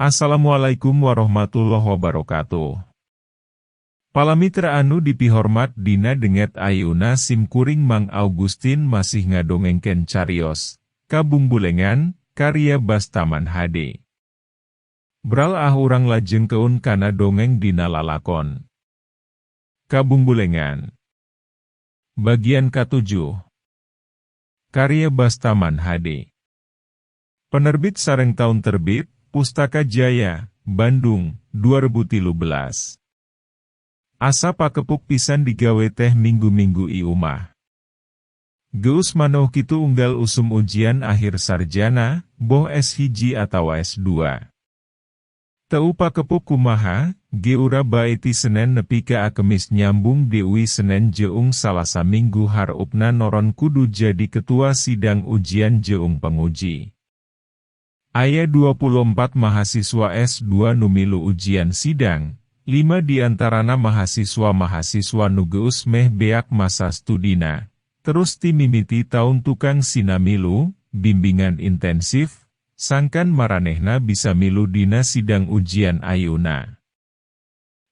Assalamualaikum warahmatullahi wabarakatuh. Palamitra anu dipihormat, dina denget ayeuna sim kuring Mang Augustin masih ngadongengkeun carios Kabungbulengan karya Bastaman HD. Bral ah, urang lajengkeun kana dongeng dina lalakon Kabungbulengan bagian katujuh karya Bastaman HD. Penerbit sareng tahun terbit Pustaka Jaya, Bandung, 2013. Asa pakepuk pisan digawe teh minggu-minggu ieu mah. Geus manoh kitu unggal usum ujian akhir sarjana, boh S1 atawa S2. Teu pakepuk kumaha, geura bae ti Senen nepi ka Kemis, nyambung deui Senen jeung Salasa. Minggu harupna noron kudu jadi ketua sidang ujian jeung penguji. Aya 24 mahasiswa S2 nu milu ujian sidang, 5 diantarana mahasiswa-mahasiswa nu geus meh beak masa studina, terus ti mimiti taun tukang sina milu bimbingan intensif, sangkan maranehna bisa milu dina sidang ujian ayeuna.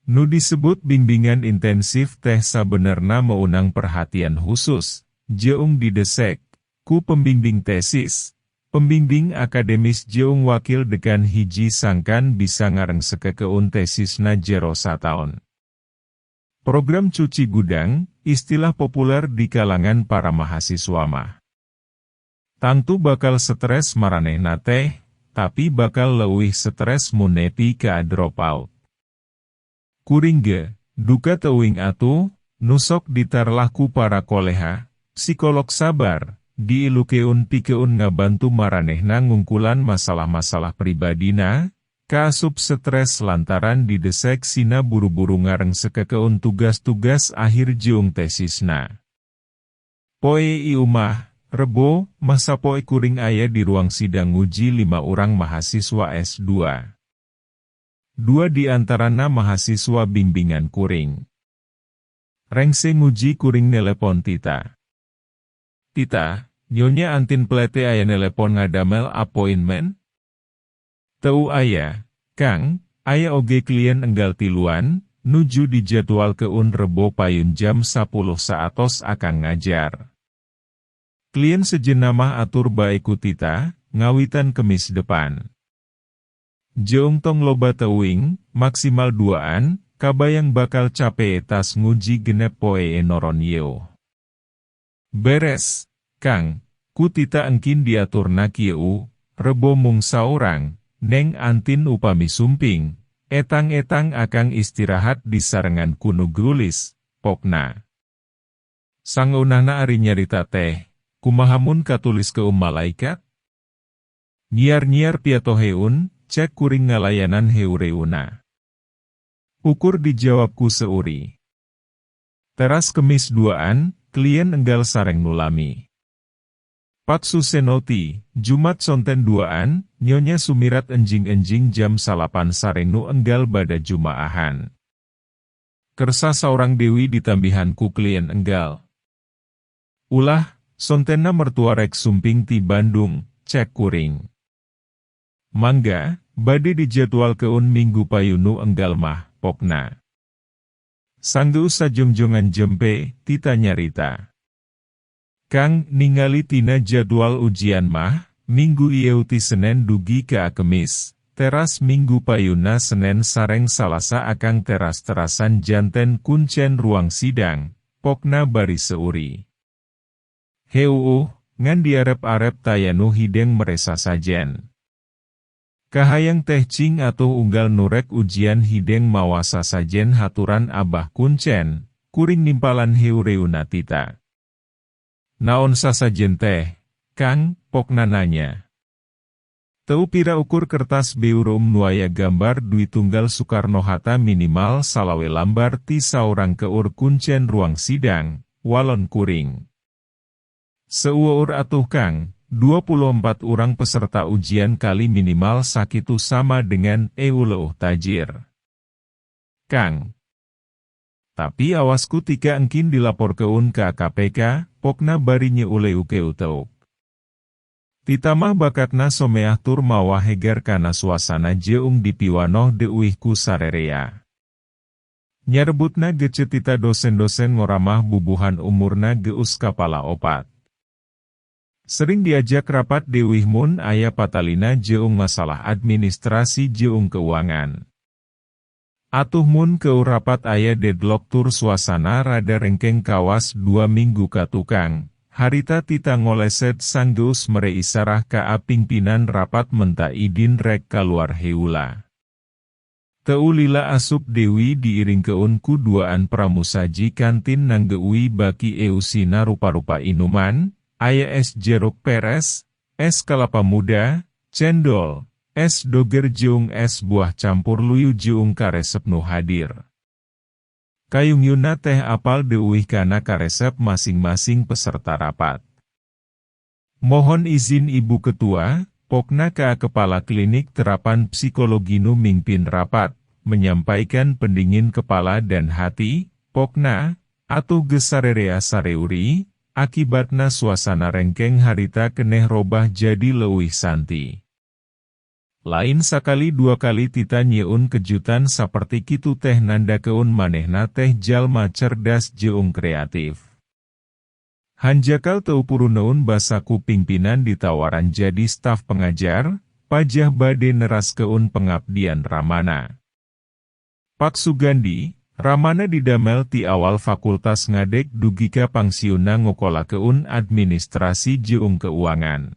Nu disebut bimbingan intensif teh sabenerna meunang perhatian khusus, jeung didesek ku pembimbing tesis, pembimbing akademis jeung wakil dekan hiji sangkan bisa ngarengsekeun tesisna jero sataon. Program cuci gudang, istilah populer di kalangan para mahasiswa mah. Tangtu bakal stres maranehna teh, tapi bakal leuwih stres mun nepi ka drop out. Kuring ge, duka teuing atuh, nu sok ditarlah ku para koleha, psikolog sabar, diilukeun pikeun ngabantu maranehna ngungkulan masalah-masalah pribadina, kaasup stres lantaran didesek sina buru-buru ngarengsekeun tugas-tugas akhir jeung tesisna. Poe ieu mah, Rebo, masa poe kuring aya di ruang sidang nguji lima orang mahasiswa S2. Dua di antarana mahasiswa bimbingan kuring. Rengse nguji, kuring nelepon Tita. "Tita, Nyonya Antin Plete aya nelepon ngadamel appointment?" "Teu aya, Kang, aya oge klien enggal tiluan, nuju dijadwalkeun Rebo payun jam 10 saatos akang ngajar." "Klien sejenna mah atur bae ku Tita, ngawitan Kemis depan. Jeung tong loba teuing, maksimal duaan, kabayang bakal cape tas nguji 6 poe noron ieu." "Beres, Kang, ku Tita engkin diaturna kieu, Rebo mung saurang, Neng Antin upami sumping, etang-etang akang istirahat disarengan ku nu geulis, pokna." Sangeunahna ari nyarita teh, kumaha mun katulis keum malaikat? Nyiar-nyiar piatoheun, cek kuring ngalayanan heureuna. Ukur dijawab ku seuri. Teras Kemis duaan, klien enggal sareng nu lami. Pak Susenoti, Jumat sonten duaan, Nyonya Sumirat enjing-enjing jam 9 sareng nu enggal bada jumaahan. Kersa saurang deui ditambihan ku klien enggal. "Ulah, sontenna mertua rek sumping ti Bandung," cek kuring. "Mangga, bade dijadwalkeun Minggu payun nu enggal mah," pokna. Sanggeus sajongjongan jempe, Tita nyarita. "Kang, ningali tina jadwal ujian mah, minggu ieu ti Senen dugi ka Kemis, teras Minggu payuna Senen sareng Salasa akang teras-terasan janten kuncen ruang sidang," pokna bari seuri. Heuuh, ngan diarep-arep taya nu hideng mere sasajen. Kahayang teh cing atuh unggal nu rek ujian hideng mawa sasajen haturan abah kuncen, kuring nimpalan heureuna Tita. "Naon sasajen teh, Kang?" pokna nanya. "Teu pira ukur kertas beureum nu aya gambar duit tunggal Soekarno-Hatta minimal 25 lambar ti saurang keur kuncen ruang sidang," walon kuring. "Seueur atuh, Kang, 24 orang peserta ujian kali minimal sakitu sama dengan leuwih tajir. Kang. Tapi awas ku Tika engkin dilaporkeun ka KPK," pokna bari nyeuleukeuteup. Tita mah bakatna someah tur mawa hegar kana suasana jeung dipiwanoh deuih ku sarerea. Nyarebutna gece tita dosen-dosen ngoramah bubuhan umurna geus kapala opat. Sering diajak rapat deuih mun aya patalina jeung masalah administrasi jeung keuangan. Atuh mun keur rapat aya deadlock tur suasana rada rengkeng kawas 2 minggu ka tukang, harita Tita ngoleset sanggeus mere isarah ka pingpinan rapat menta idin rek kaluar heula. Teu lila asup Dewi diiringkeun ku duaan pramusaji kantin nanggeui baki eusina rupa-rupa inuman, aya es jeruk peres, es kelapa muda, cendol, es doger jeung es buah campur luyu jeung karesep nu hadir. Kayungyunna teh apal deuih kana karesep masing-masing peserta rapat. "Mohon izin, Ibu Ketua," pokna ka kepala klinik terapan psikologi nu mingpin rapat, "menyampaikan pendingin kepala dan hati," pokna, atuh geus sarerea sareuri, akibatna suasana rengkeng harita keneh robah jadi leuwih santi. Lain sakali dua kali Tita nyieun kejutan saperti kitu teh nandakeun manehna teh jalma cerdas jeung kreatif. Hanjakal teu puruneun basa ku pingpinan ditawaran jadi staf pengajar, pajah bade neraskeun pengabdian Ramana. Pak Sugandi, Ramana didamel ti awal fakultas ngadeg dugika pangsiunna ngokolakeun administrasi jeung keuangan.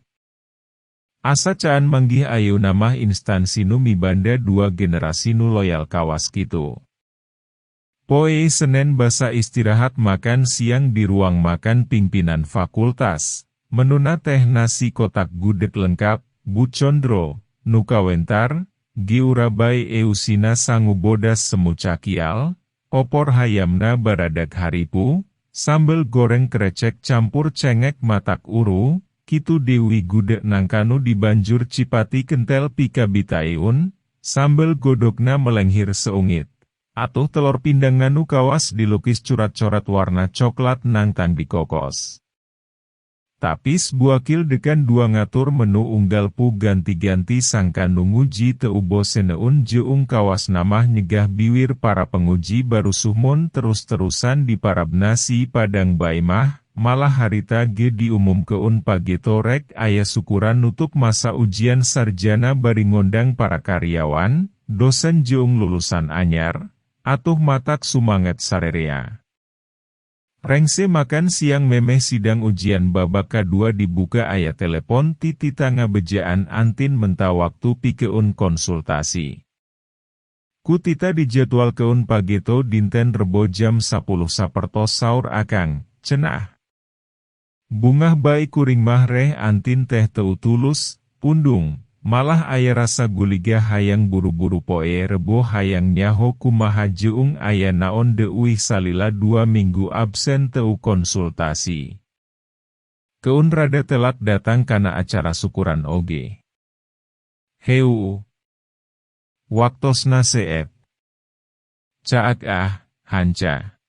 Asa caan manggih ayeuna mah instansi nu mibanda dua generasi nu loyal kawas kitu. Poe Senen basa istirahat makan siang di ruang makan pimpinan fakultas. Menuna teh nasi kotak gudeg lengkap, Bu Condro, nu kawentar, giura bae eusina sangu bodas semu cakial, opor hayamna baradag haripu, sambel goreng krecek campur cengek matak uru, kitu Dewi gudeg nangkanu dibanjur cipati kentel pikabitaeun, sambel godogna melenghir seungit. Atuh telur pindang nu kawas dilukis curat-coret warna coklat nangtang dikokos. Tapis buakil dekan dua ngatur menu unggal pu ganti-ganti sangkan nu nguji teu boseneun jeung kawas namah nyegah biwir para penguji barusuh mun terus-terusan diparab nasi padang bae mah, malah harita ge diumumkeun pageto rek aya syukuran nutup masa ujian sarjana bari ngondang para karyawan, dosen jeung lulusan anyar, atuh matak sumanget sarerea. Rengse makan siang memeh sidang ujian babak kedua dibuka aya telepon ti Tita ngabejaan antin menta waktu pikeun konsultasi. Ku Tita dijadwalkeun pageto dinten Rebo jam 10 sapertos saur akang, cenah. Bungah bae kuring mah reh antin teh teu tulus, pundung, malah aya rasa guligah hayang buru-buru poe Rebo hayang nyaho kumaha jeung aya naon deuih salila 2 minggu absen teu konsultasi. Keun rada telat datang kana acara syukuran oge. Heu. Waktosna seep. Caag ah, hanca.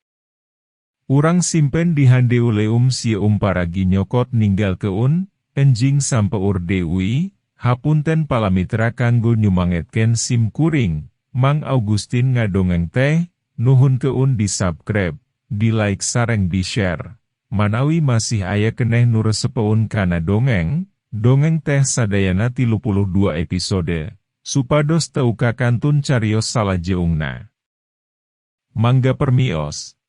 Urang simpen di handeuleum sieum paragi nyokot ninggalkeun, enjing sampeur Dewi, hapunten palamitra kanggo nyumangetkeun sim kuring, Mang Augustin ngadongeng teh, nuhunkeun di subscribe, di like sareng di share. Manawi masih aya keneh nu resepeun kana dongeng, dongeng teh sadayana 32 episode, supados teu kakantun carios salajeungna. Mangga permios.